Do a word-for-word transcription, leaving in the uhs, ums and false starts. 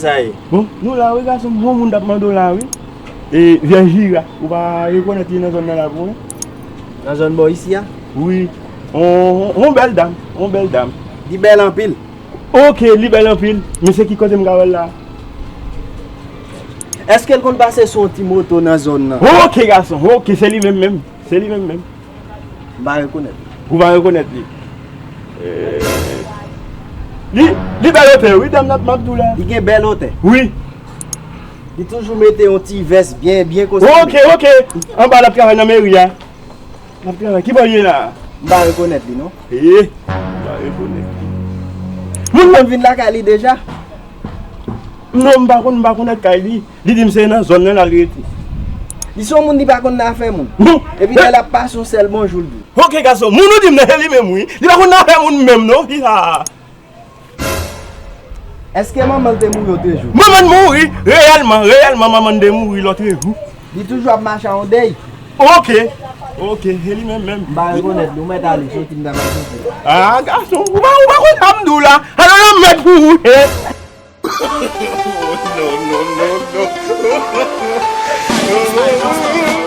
Sa ye? Bon, nou la wi gason m, yon moun t ap mande w la wi. E, Vyèj Jira, ou pa rekonèt li nan zòn nan la pou mwen? Nan zòn bò isi a? Wi. On, on bèl dam, on bèl dam. Li bèl anpil. Ok, li bèl anpil. Men se ki kote m ka wè l la? Èske l konn pase sou yon ti moto nan zòn nan? Ok gason, ok, se li menm menm. Se li menm menm. M pa rekonèt li. Ou pa rekonèt li? Eh, li, li bèl otè wi, dam nan m ap di w la. Li gen bèl otè. Wi. Li toujou mete yon ti vès byen, byen kostime. Ok, ok. Anba l ap travay nan meri a. L ap travay. Ki bò l ye la? M pa rekonèt li non. Eh, m pa rekonèt li. Moun nan vin lakay li deja? Non, m pa konn, m pa konn ak kay li. Li di m se nan zòn nan l al rete. Li se yon moun li pa konn nan afè moun. Non. Epi lè l ap pase yon sèl bonjou l di w. Ok gason, moun ou di m nan se li menm wi. Li pa konn nan afè moun menm non, fi sa. Èske manman l te mouri otrejou? Manman l mouri, reyèlman, reyèlman manman l te mouri lòtrejou. Li toujou ap mache a yon dèy. Ok, ok, se li menm menm. M pa rekonèt li, ou mèt ale, soti m ta pral soti. Ah, gason, ou pa, ou pa konn sa m di w la. Alò, nan mèd pou ou ye. Non, non, non, non.